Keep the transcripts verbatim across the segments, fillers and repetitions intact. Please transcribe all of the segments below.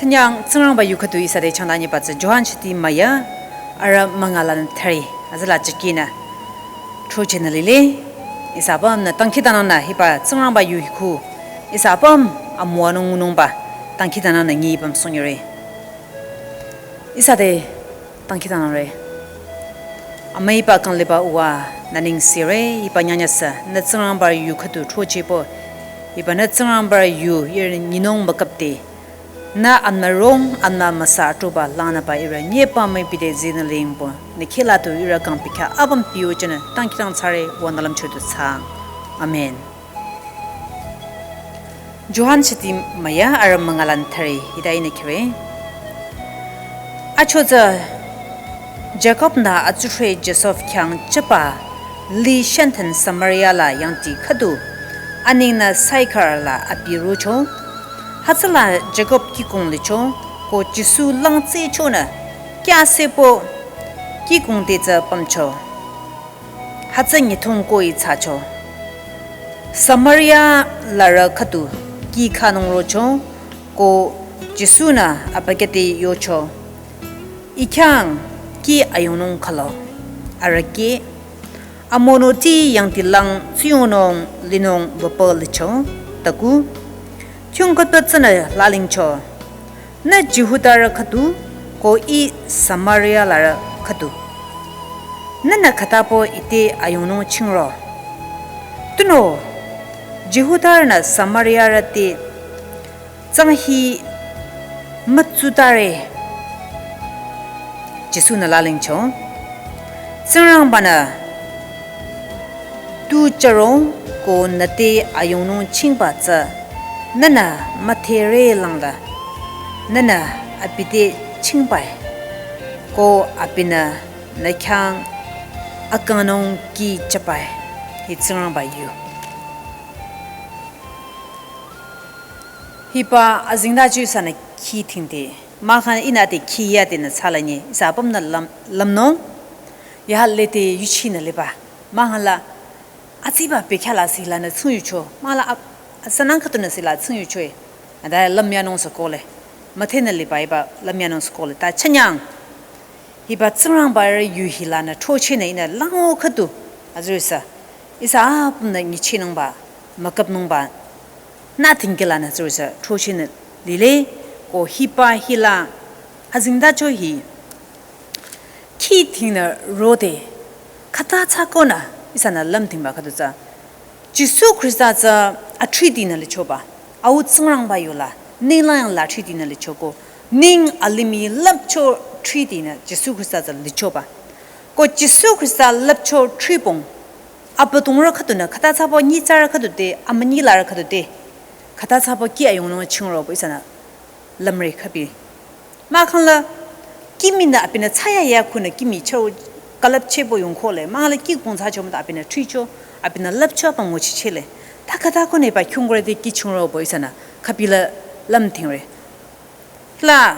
Tanyang Tsingrangba yu khüdu ihsa te changdanyiba tsü Johan shiti maya, arü münga lanü thari, azala chikinü throchehnü lile. Ihsa apümnü dangkhidangnangnü hiba Tsingrangba yu hi khu ihsa apüm amüwanung ngunungba dangkhidangnangnü nyi apüm süngyore. Ihsa te dangkhidangnangre. Amüiba kang liba Uwa, nü nengsere, hiba nyanyasa, nü Tsingrangba yu khüdu throchehpü, hiba nü Tsingrangba yu ihrü nyinung mükapde, nü amnü rong, amnü müsa atroba langnüba ihrü nyepü müi bide zinü lingpü, nü khila tu ihrü kang pikha apüm piu jünü dangkhidang thsare, wünü lümcho tu thsaang. Amen. Johan shiti maya arü münga lanü thari, hita ihnü khire. Achotsü Jakob-nü atsurü Josef khyang chaba li shenten Samaria la yangdi khüdu, aningnü Saikar la abi rocho. Hütsüla Jakob kihkong licho, ko Jisu langtsechonü, kyasepü kihkong te tsü pümcho. Hütsü nyithong ko-i thsacho. Samaria larü khüdu kih khanung rocho, ko Jisu-nü abükyü te yocho, "I khyang kih ayungnung khülo." Arüh kih, amonoti yangdilang tsuyongnung linung wüpü licho, taku, kyungkata tsünü lalingcho, "Nü Jihudarü khüdu, ko I Samaria larü khüdu. Nünü khütapü ite ayungnung chingro? Tunüo, Jihudarünü Samariarü te tsang hi mütsutare." Jisu-nü lalingcho, "Tsingrangba-nü tu charo ko nü te ayungnung chingba tsü nünü müdhere langla, nünü abi te chingbai, ko abinü nü khyang akangnung kih chabai." Hi Tsingrangba yu. Hiba azengtacho ihsanü kih thingde, mahkhang ihnü te kih yadenü thsalanyi, ihsa apümnü lüm, lümnung. Ya lede yuchinü liba. Mahkhang la atsiba bekhyah la silanü tsingyucho. Mahkhang la ap-, asanang khüdunü sila tsingyucho-i. Ada lümyanung sü kohle. Müdhenü liba hiba lümyanung sü kohle. Ta chanyang. Hiba Tsingrangba yu hilanü throchehnü ihnü lango khüdu. Azürüsa. Ihsa apümnü nyichehnungba, mükapnungba, nü thingkilanü tsürüsa throchehnü lile, ko hiba hila azengtacho hi kih thingnü rode, khüta thsakonü ihsanü lümthingba khüdu tsü, Jisu Khrista tsü athritinü lichoba, Au Tsingrangba yola, ninglang yangla athritinü lichoko, ning alimih lüpcho thritinü Jisu Khrista tsü lichoba. Ko Jisu Khrista lüpcho thripung, abüdongrü khüdunü, khüta thsapü nyitsarü khüdu te, amünyi larü khüdu te, khüta thsapü kih ayungnung chingro pü ihsanü lümre khübi. Mahkhang la, kihminü abinü thsaya ya khunü kihmi charo külüpchehpü yongkhohle. Mahkhang la kihkong thsacho müta abinü thricho, abinü lüpcho apüm nguchichehle. Ta khüta khunü hiba khyungkore te kih chingro pü ihsanü khübi la lümthingre. La,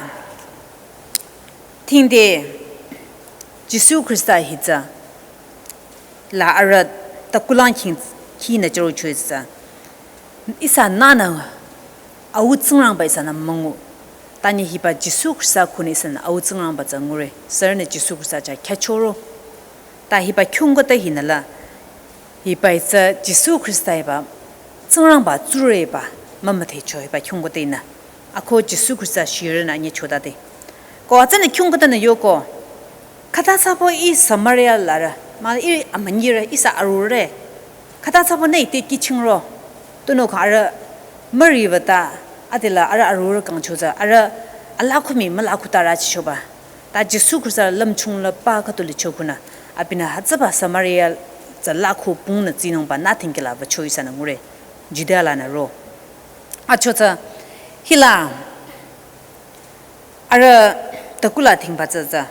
thingde, Jisu Khrista hi tsü, la arüh takulang khing, khinü charo choi tsü. Ihsa nünü, Au Tsingrangba ihsanü müngu. Tanyi hiba Jisu Khrista khunü ihsanü Au Tsingrangba tsü ngure. Sürünü Jisu Khrista chah khyachoro. Ta hiba khyungkota hinü la, hiba tsü Jisu Khrista hiba, Tsingrangba tsurü hiba, mümüdhecho hiba khyungkota hinü. Ako Jisu Khrista shirünü anyi chodade. Ko atsünü khyungkotanü yoko, khüta thsapü I Samaria larü, mahkhang I amünyirü, ihsa arurü. Khüta thsapü nü ite kih chingro. Tunüo kha arüh müri wüta, adila arüh arurü kangcho tsü, arüh alakhu mii mülakhu ta rüchichoba. Ta Jisu Khrista lümchung la pa khüdu licho khunü, abinü hütsüba Samaria tsü lakhu pungnü tsinungba nü thingkila wücho ihsanü ngure, Judea lanü ro. Achotsü, hila, arüh takula thingba tsü tsü,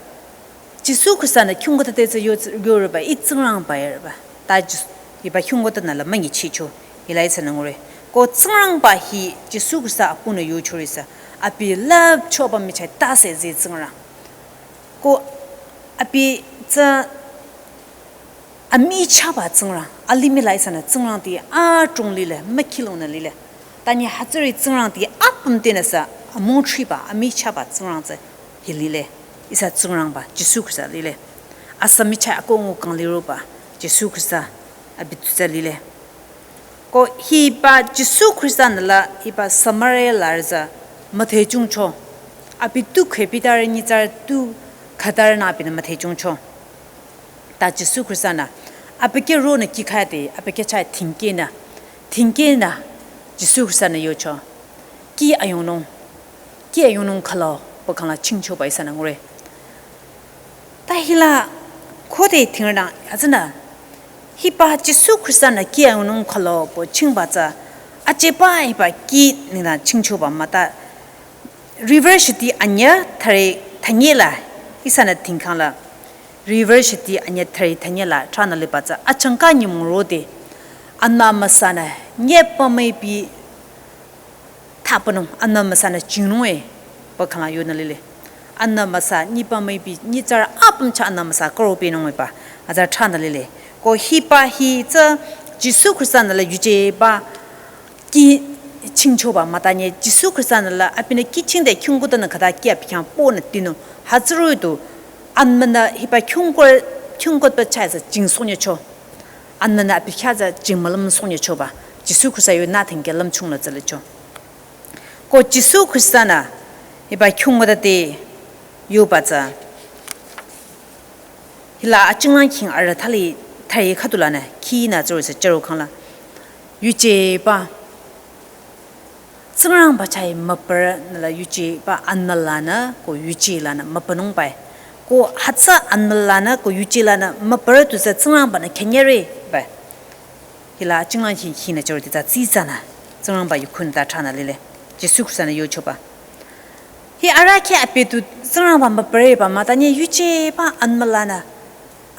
Jisu Khrista-nü khyungkota te tsü yo, yoreba, I Tsingrangba yoreba. Ta Jis-, hiba khyungkotanü la münyichicho, hila ihsanü ngure. Ko Tsingrangba hi Jisu Khrista apunü yochorisa, abi lüpcho apüm michah tase zi Tsingrang. Ko abi tsü amichahba Tsingrang, alimih la ihsanü Tsingrang ti adrong lile, mükhilongnü lile. Tanyi hütsüri Tsingrang ti apüm tenüsü, amung thriba, amichahba Tsingrang tsü hi lile. Ihsa Tsingrangba Jisu Khrista lile. Asü michah akohngu kang liroba Jisu Khrista abi tu tsü lile. Ko hiba Jisu Khrista-nü la hiba Samaria larü tsü müthehchungcho. Abi tu khübitarü nyitsarü tu khütarünü abinü müthehchungcho. Ta Jisu Khrista-nü abükyü ronü kih khade, abükyü chah thingkehnü, thingkehnü Jisu Khrista-nü yocho, kih ayungnung, kih ayungnung khülo pü khangla chingchoba ihsanü ngure. Ta hila khode thingrünü, hütsünü hiba Jisu Khrista-nü kih ayungnung khülo pü chingba tsü, ajeba hiba kih nengdang chingchoba mah ta, Riwürü shiti anyüh thüre thünyela ihsanü thingkhangla, Riwürü shiti anyüh thüre thünyela thranü liba tsü achangka nyümong rode, Anbü Amüsanü nyüpa müipi thapünung, Anbü Amüsanü chingnung-e pü khangla yonü lile. Anbü Amüsa nyüpa müipi nyitsarü apüm chah Anbü Amüsa koropehnung-e pü hütsü thranü lile. Ko hiba hi tsü Jisu Khrista-nü la yujeba kih chingchoba mah ta nye Jisu Khrista-nü la abinü kih chingde khingkutanü khüta kih abi khyang ponü tinung. Hütsüroh-i du Anbünü hiba khingkur, khingkutba chah tsü jingsohnyücho. Anbünü abi khyah tsü jingmülümsohnyüchoba Jisu Khrista yonü thingke lümchung la tsü licho. Ko Jisu Khrista-nü hiba khingkuta te yoba tsü, hila achinglang khing arüh thali thali khüdulanü khinü tsürüsü chüro khangla, yujeba Tsingrangba chah mübürünü la yujeba Anbü lanü ko yuje lanü mübünungba-e. Ko hütsü Anbü lanü ko yuje lanü mübürü du tsü Tsingrangba-nü künyüreba-e. Hila achinglang khing khinü chürode tsü tsitsanü Tsingrangba yu khunü ta thranü lile. Jisu Khrista-nü yochoba, hi arahkheh abi tu Tsingrangba mübüreba mah ta nye yujeba Anbü lanü,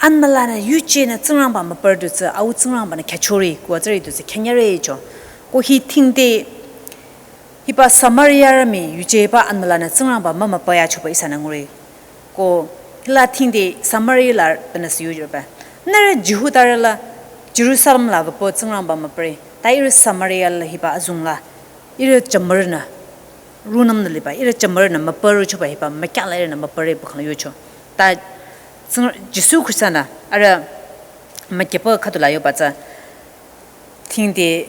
Anbü lanü yujenü Tsingrangba mübürü du tsü au Tsingrangba-nü khyüchore ko tsüri du tsü künyüre cho. Ko hi thingde hiba Samariarü mii yujeba Anbü lanü Tsingrangba mümübüyachoba ihsanü ngure. Ko hila thingde Samaria larü tenüsü yochoba, nührü Jihudarü la Jerusalem la wüpü Tsingrangba mübüre, ta ihrü Samaria la hiba azong la ihrü jümürünü rungnümnü liba, ihrü jümürünü mübürochoba hiba mükyah la ihrünü mübüre pü khangla yocho. Ta Tsing-, Jisu Khrista-nü arüh mükyahpü khüdula yoba tsü, thingde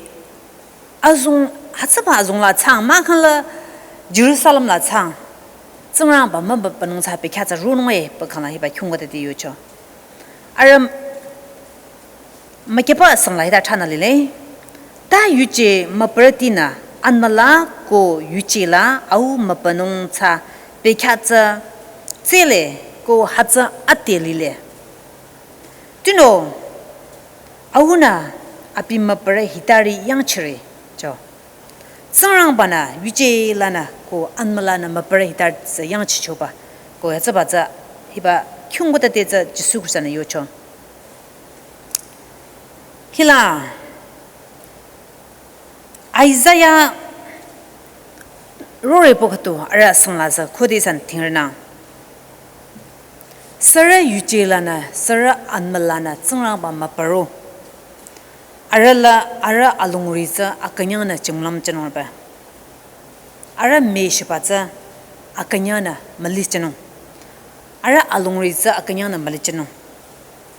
azong, hütsüba azong la thsang mah khangla Jerusalem la thsang Tsingrangba mümübünung tsü bekhyah tsü runung-e pü khangla hiba khingkuta te yocho. Arüh mükyahpü asang la hita thranü lile. Ta yuje mübürütinü Anbü la ko yuje la au mübünung tsü bekhyah tsü tsele ko hütsü ade lile. Tunüo aunü abi mübürü hitari yangchire cho. Tsingrangba-nü yuje lanü ko Anbü lanü mübürü hitari tsü yangchichoba. Ko hütsüba tsü hiba khingkuta te tsü Jisu Khrista-nü yocho. Hila Isaiah rore pü khüdu arüh asang la tsü khode ihsanü thingrünü, sürü yuje lanü, sürü Anbü lanü Tsingrangba mübüro, arüh la, arüh alongri tsü akünyangnü jingmülüm jünungba. Arüh müshiba tsü akünyangnü müli jünung. Arüh alongri tsü akünyangnü müli jünung.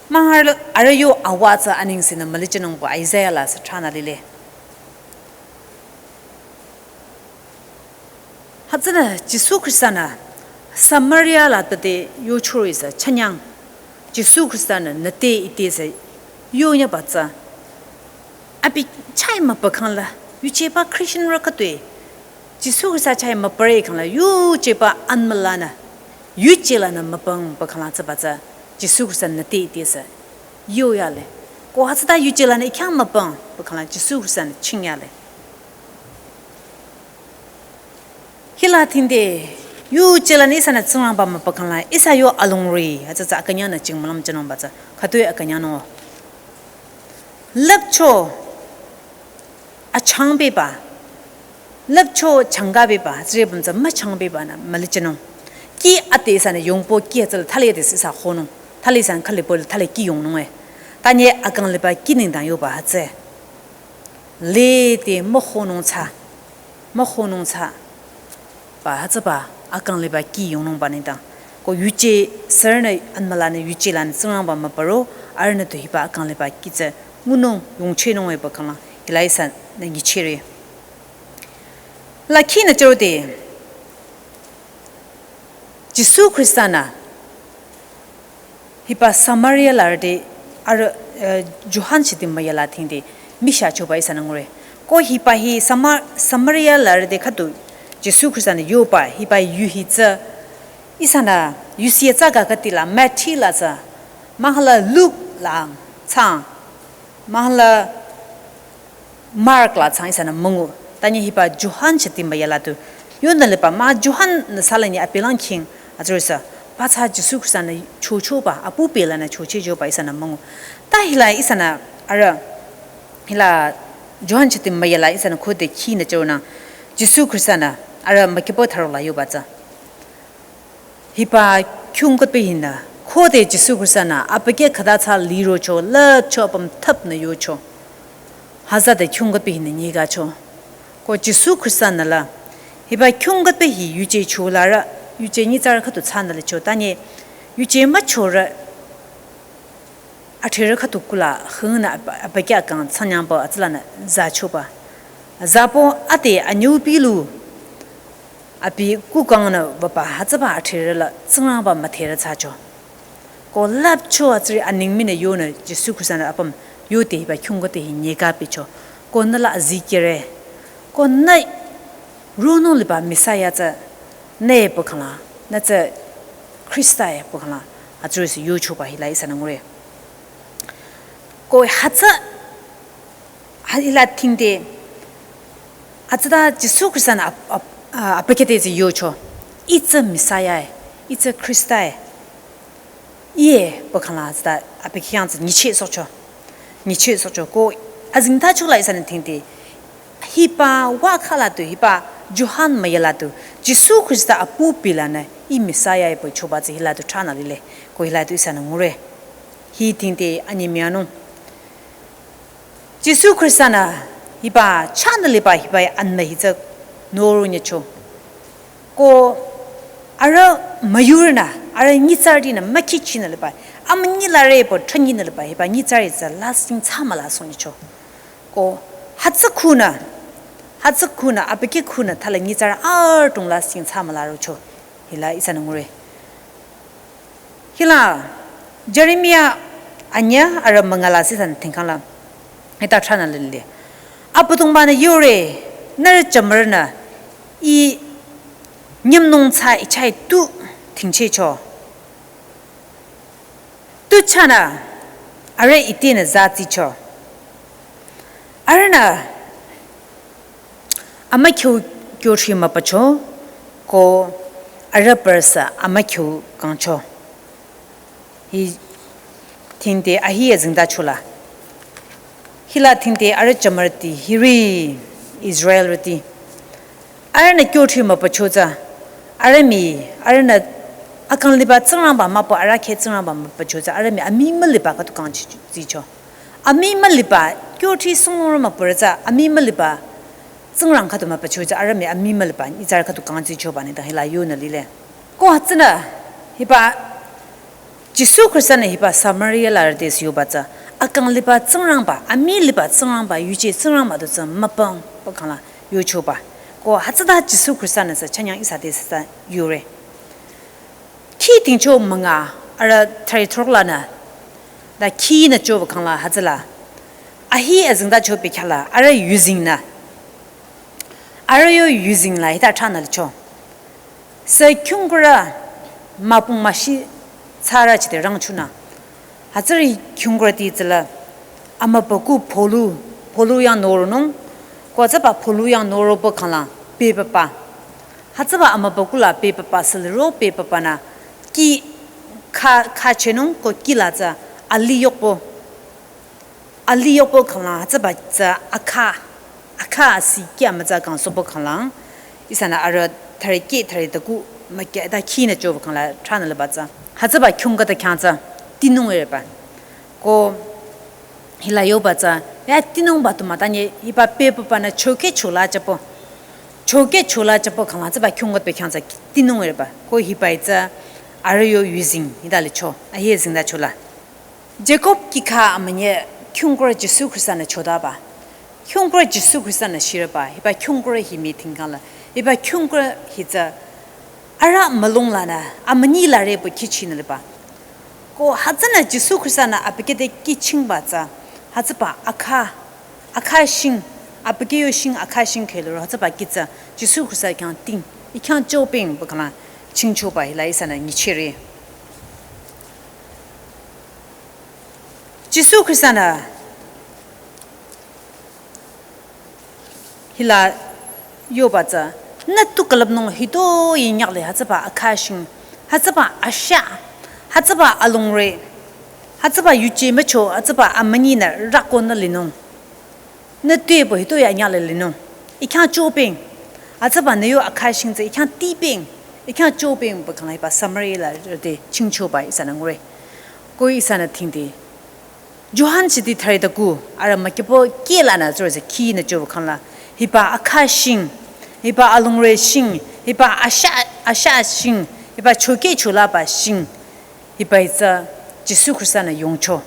Mah arüh, arüh yo awa tsü anengsenü müli jünung pü Isaiah la sü thranü lile. Hütsünü Jisu Khrista-nü Samaria la tade yochore sü chünyang, Jisu Khrista-nü nüte ite sü yonyüba tsü, abi chah mübü khangla yujeba Christianrü khütoi Jisu Khrista chah mübüre khangla yujeba Anbü lanü, yuje lanü mübüng pü khangla tsüba tsü Jisu Khrista-nü nüte ite sü yoyale. Ko hütsüta yuje lanü I khyang mübüng pü khangla Jisu Khrista-nü chingyale. Hila thingde yuje lanü ihsanü Tsingrangba mübü khangla ihsa yo alongri hütsü tsü akünyangnü jingmülüm jünungba tsü khütoi akünyangnung-o. Lüpcho achangpehba, lüpcho changkapehba, tsüre püm tsü müchangpehbanü müli jünung. Kih ade ihsanü yongpü kih hütsüla thali ade sü ihsa honung. Thali ihsanü khüli pü thali kih yongnung-e. Tanye akang liba kih nengdang yoba hütsü lede mühonung tsü, mühonung tsü, ba hütsüba akang liba kih yongnungba nengdang. Ko yuje sürünü anmülanü yuje lanü Tsingrangba mübüro, arühnü tu hiba akang liba kih tsü ngunung yongchehnunge pü khanglang hila ihsanü nyichehre. La khinü chürode, Jisu Khrista-nü hiba Samaria larüti arüh, eh, Johan chiti müyala thingde misha choba ihsanü ngure. Ko hiba hi Sama-, Samaria larüti khüdu Jisu Khrista-nü yoba hiba yu hi tsü ihsanü yusi tsaka katila Matthew la tsü, mahkhang la Luke la tsang, mahkhang la Mark la tsang ihsanü müngu. Tanyi hiba Johan chiti müyala tu yonü liba mah Johan-nü sala nyi apilang khing atsürüsü, pathsa Jisu Khrista-nü chochoba, apu pelanü chocheh choba ihsanü müngu. Ta hila ihsanü arüh, hila Johan chiti müyala ihsanü khode khinü chürünang, Jisu Khrista-nü arüh mükipo tharo la yoba tsü. Hiba khungkutpü hinü, khode Jisu Khrista-nü abükyü khüta tsü lirocho, lüpcho apüm thapnü yocho. Hütsüde khungkutpü hinü nyigacho. Ko Jisu Khrista-nü la, hiba khungkutpü hi yuje cholarü, yuje nyitsarü khüdu tsünü licho, tanyi yuje müchorü, athrerü khüdu kula hünü ab-, abükyü kang tsanyangba atsülanü zachoba. Zabo ade anyüpilu abi kukangnü wüba hütsüba athrerü la Tsingrangba müdherü thsacho. Ko lüpcho atsüri anengminü yonü Jisu Khrista-nü apüm yode hiba khungkutpü hi nyigapicho. Ko nü la azikehre. Ko nü ronung liba Messiah tsü nü pü khanglang, nü tsü Khrista-e pü khanglang, atsürüsü yochoba hila ihsanü ngure. Ko hütsü, ha hila thingde, hütsüta Jisu Khrista-nü ab-, ab-, ah, abükyü te tsü yocho. Ih tsü Messiah-e, ih tsü Khrista-e. Iye pü khanglang hütsüta abükyü yang tsü nyichehsohcho. Nyichehsohcho ko azengtacho la ihsanü thingde, hiba wükhala tu, hiba Johan müyala tu, Jisu Khrista apu pelanü ih Messiah-e pü choba tsü hila tu thranü lile, ko hila tu ihsanü ngure. Hi thingde anyimianung. Jisu Khrista-nü hiba chanü liba hiba anmü hi tsü noro nyicho. Ko arüh müyurünü, arüh nyitsarütinü mükhichinü liba, amünyi lare pü thanyinü liba hiba nyitsarü tsü lasih thsamüla sohnyicho. Ko hütsü khunü, hütsü khunü, abükyü khunü thala nyitsarü adrong lasih thsamüla rocho. Hila ihsanü ngure. Hila Jeremiah anyüh arüh münga la ihsanü thingkhangla hita thranü lile. Abüdongba-nü yore, nührü jümürünü ih nyümnung tsü ichai tu thingchehcho. Tu chahnü arüh itenü zatsicho. Arühnü amükhyu kyothri müpücho, ko arüh parüsü amükhyu kangcho. Hi thingde ahi azengtacho la. Hila thingde arüh jümürüti hiri Israelrüti. Arühnü kyothri müpücho tsü, arüh mii, arühnü akang liba Tsingrangba müpü arahkheh Tsingrangba müpücho tsü, arüh mii amii müliba khüdu kangchicho. Amii müliba kyothri sünung ro müpürü tsü, amii müliba Tsingrang khüdu müpücho tsü, arüh mii amii müliba nyitsarü khüdu kangchichoba nengdang hila yonü lile. Ko hütsünü hiba Jisu Khrista-nü hiba Samaria larüti sü yoba tsü, akang liba Tsingrangba, amii liba Tsingrangba, yuje Tsingrangba du tsü müpang pü khangla yochoba. Ko hütsüta Jisu Khrista-nü sü chanyang ihsa te sü yore. Khi tingcho münga arüh thari throk lanü, ta khinü choba khangla hütsüla. Ahi azengtacho bekhyah la, arüh yuzengnü. Arüh yo yuzengnü hita thranü licho. Sü khingkurü müpung müshi tsarü chide rangchonü. Hütsüri khingkurüti tsüla amübükuh polu, polu yang noronung, ko hütsüba polu yang noro pü khangla bebüba. Hütsüba amübükuh la bebüba sü liro bebübanü kih kha, khachehnung ko kih la tsü alih yokpo. Alih yokpo khangla hütsüba tsü akha, akha asi kih amütsa kangsohpü khangla. Ihsanü arüh thari kih thari taku mükyah ta khinü choba khangla thranü liba tsü. Hütsüba khingkurü ta khyang tsü tinung ereba. Ko hila yoba tsü, ya tinungba tu mütanyi hiba bebübanü chokheh chola chapü. Choke chola chapo khangla tsüba kyungkot pe khyang tsü tinung reba. Ko hiba itsü arüh yo yuzeng hita licho. Ahi zengtachola. Jacob kikha amünyi kyungkor Jisu Khrista nü chodaba. Kyungkor Jisu Khrista nü shireba. Hiba kyungkor hi mi tingkangla. Hiba kyungkor hi tsü arüh mülung lanü amünyi la repu kihchinü liba. Ko hütsünü Jisu Khrista nü abükyü te kihchingba tsü. Hütsüba akha, akha shing, abükyü yo shing, akha shing khüluro hütsüba kih tsü Jisu Khrista khyang ting, i khyang chopeng pü khangla chingchoba hila ihsanü nyichehre. Jisu Khrista nü hila yoba tsü, nü tu külüpnung hitoi nyakle hütsüba akha shing, hütsüba ashah, hütsüba alongre, hütsüba yuje mücho, hütsüba amünyi nü rako nü linung. Nü tuepü hitoi anyakle linung. I khyang chopeng. Hütsüba nü yo akha shing tsü i khyang tipeng. I khyang chopeng pü khangla hiba Samaria larü te chingchoba ihsanü ngure. Ko ihsanü tingde. Johan shidi thüre taku, arüh mükyüpü kih lanü tsürüsü kih nü choba khangla. Hiba akha shing, hiba alongre shing, hiba ashah, ashah shing, hiba choke cholaba shing. Hiba itsü Jisu Khrista nü yongcho.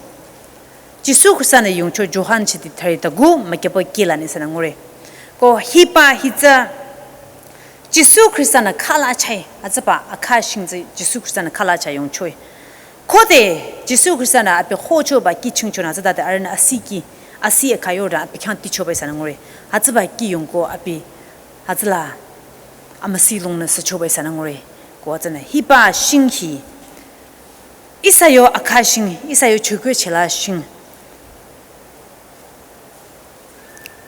Jisu Khrista nü yongcho Johan shidi thüre taku mükyüpü kih lanü ihsanü ngure. Ko hiba hi tsü Jisu Khrista nü khala chai, hütsüba akha shing tsü Jisu Khrista nü khala chai yongchoe. Khode Jisu Khrista nü abi hochoba kihchingchonü tsütade arühnü asi kih, asi akha yore abi khyang tichoba ihsanü ngure. Hütsüba kih yongko abi hütsüla amüsi lungnü süchoba ihsanü ngure. Ko hütsünü hiba shing hi ihsa yo akha shing, ihsa yo choke chola shing.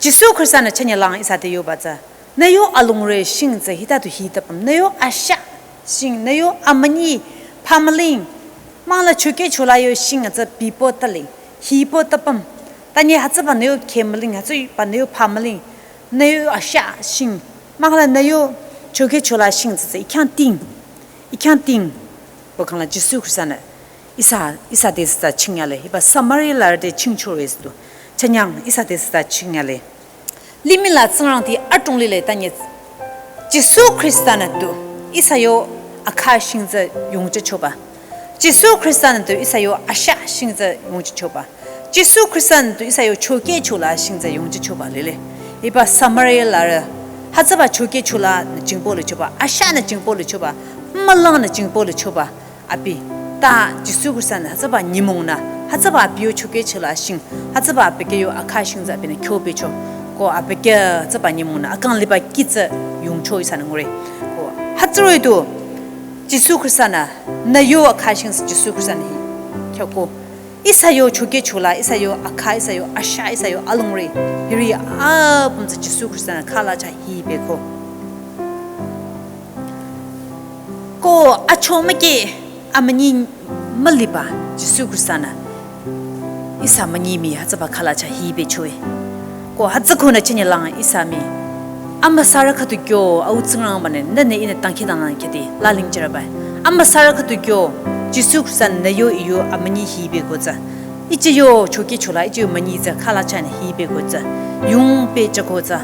Jisu Khrista nü chünyelang ihsa te yoba tsü. Nü yo alongre shing tsü hita tu hitapüm. Nü yo ashah shing, nü yo amünyi phamüling. Mahla choke chola yo shing tsü bipü taling, hipü tapüm. Tanye hütsüba nü yo khemüling, hütsüba nü yo phamüling. Nü yo ashah shing. Mahla nü yo choke chola shing tsü tsü i khyang ting. I khyang ting. Pü khangla Jisu Khrista nü ihsa, ihsa te süta chingyale. Hiba Samaria larü te chingchore sütu. Chünyang ihsa te süta chingyale. Limih la Tsingrangti adrong lile tanye. Jisu Khrista nü tu ihsa yo akha shing tsü yongchichoba. Jisu Khrista nü tu ihsa yo ashah shing tsü yongchichoba. Jisu Khrista nü tu ihsa yo choke chola shing tsü yongchichoba lile. Hiba Samaria larü hütsüba choke chola nü jingpü lichoba, ashah nü jingpü lichoba, mülang nü jingpü lichoba. Abi, ta Jisu Khrista nü hütsüba nyümong nü, hütsüba abi yo choke chola shing, hütsüba abükyü yo akha shing tsü abinü kyo pehcho. Ko abükyü hütsüba nyümong nü akang liba kih tsü yongcho ihsanü ngure. Ko hütsüroh-i tu Jisu Khrista nü, nü yo akha shing tsü Jisu Khrista nü hi kyo ko. Ihsa yo choke chola, ihsa yo akha, ihsa yo ashah, ihsa yo alongre. Hiri apüm tsü Jisu Khrista nü khala chai hi pehko. Ko acho müki amünyi müliba Jisu Khrista nü ihsa münyi mii hütsüba khala chai hi pehchoe. Ko hütsü khunü chünyelang ihsa mii amüsarü khüdu kyo au Tsingrangba nü nü nü ihnü dangkhidangnang khüdi laling jüraba. Amüsarü khüdu kyo Jisu Khrista nü nü yo i yo amünyi hi pehko tsü. Ichi yo choke chola, ichi yo münyi tsü khala chai nü hi pehko tsü. Yung pehchoko tsü.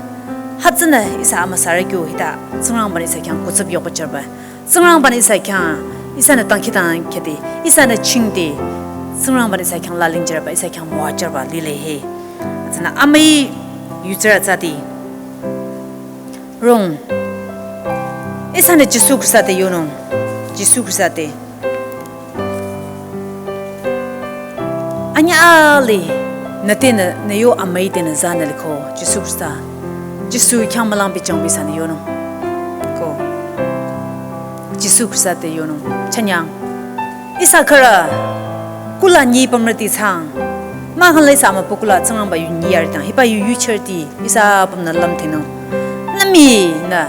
Hütsünü ihsa amüsarü kyo hita Tsingrangba nü ihsa khyang kutsüp yokpa jüraba. Tsingrangba nü ihsa khyang, ihsanü dangkhidangnang khüdi, ihsanü chingdi, Tsingrangba nü ihsa khyang laling jüraba, ihsa khyang müwajürba lile he. Tsünü amüi yutsürü tsüdi. Rong. Ihsanü Jisu Khrista te yonung. Jisu Khrista te. Anyüh ali nü tenü, nü yo amüi tenü zanü liko, Jisu Khrista. Jisu khyang mülang bichang bi ihsanü yonung. Ko. Jisu Khrista te yonung. Chünyang. Ihsa khürü. Kula nyi pümrüti tsang. Mahkhang la ihsa amübükuh la Tsingrangba yu nyi arüh tang. Hiba yu yuchirüti. Ihsa apümnü lümthinung. Nü mii nü.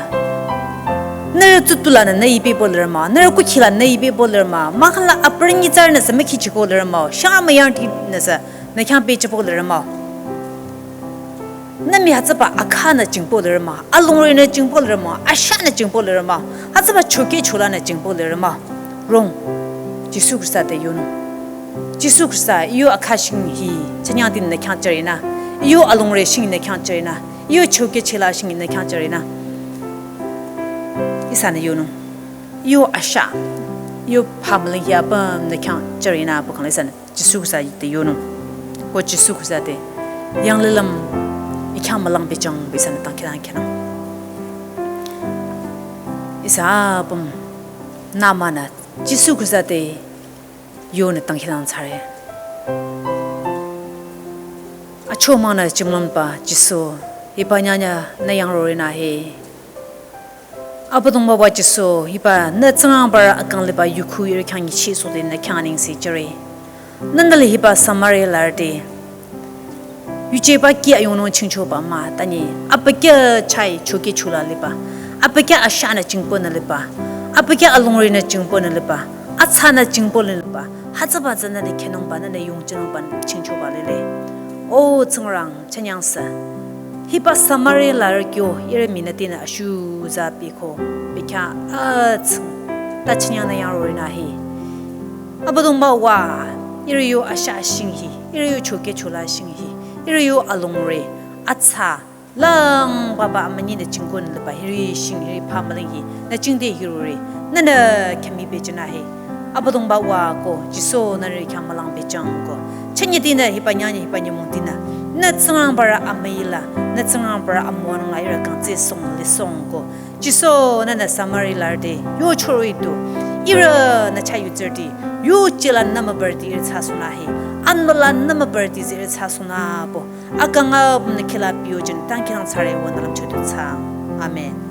Nührü tsutpu lanü nü ibe bolirü mah. Nührü kukhi la nü ibe bolirü mah. Mahkhang la apürü nyitsarü nü sü mükhichiko lirü mah. Shang müyangti nü sü nü khyang pehchiko lirü mah. Nü mii hütsüba akha nü jingpü lirü mah. Alongri nü jingpü lirü mah. Asha nü jingpü lirü mah. Hütsüba choke chola nü jingpü lirü mah. Rong. Jisu Khrista te yonung. Jisu Khrista, iyo akha shing hi, chünyangti nü khyang chürinü. Iyo alongri shing nü khyang chürinü. Iyo choke chola shing nü khyang chürinü. Ihsanü yonung. Yo asha. Yo pamling ya pam nü khyang chari nü pü khang ihsanü Jisu kusa te yonung. Ko Jisu kusa te. Yang lilüm i khyang malang pehjüng pü ihsanü tangki tangki nung. Ihsa pam nü manü Jisu kusa te yonü tangki lang thsare. Acho manü jümlong pü Jisu. Hiba nyanya nü yang rori nü he. Abüdongba wa Jisu, hiba nü Tsingrangba rü akang liba yukhu ihrü khyang nyichi sote nü khyang aningsi jüre. Nühnü le hiba Samari larüti. Yuje ba kya yonung chingchoba mah, tani. Abükyü chai choki chula liba. Abükyü asha nü chingpo nü liba. Abükyü alongri nü chingpo nü liba. Atsa nü chingpo nü liba. Hütsüba tsü nühnü khenungba, nühnü yongjünungba chingchoba lile. O Tsingrang, chanyangsa. Hiba Samari larü kyo ihrü minütinü ashu za piko. Bekya atsung. Ta chanyang nü yang rori nü he. Abüdongba wa, ihrü yo asha shing hi. Ihrü yo choki chula shing hi. Ihrü yo alongri. Atsa. Lang papa amünyi nü chingko nü liba hiri shing hiri pamaling hi. Nü chingde hirori. Nühnü khyami pehjünü he. Abüdongba wa ko. Jisu nührü khyang malang pehjüng ko. Chünye dinü hiba nyanya hiba nyümong dinü. Nü Tsingrangba rü amüila. Nü Tsingrangba rü amüwanung la ihrü kang tse song le song ko. Jisu nühnü Samari larüti. Yo choroi du. Ihrü nü cha yutsürüti. Yuje la nü mübürüti ihrü thsasohnü he. Anmüla nü mübürüti zi ihrü thsasohnü pü. Akang apüm nü khila piyojün tangki lang thsare wünü lümcho du thsa. Amen.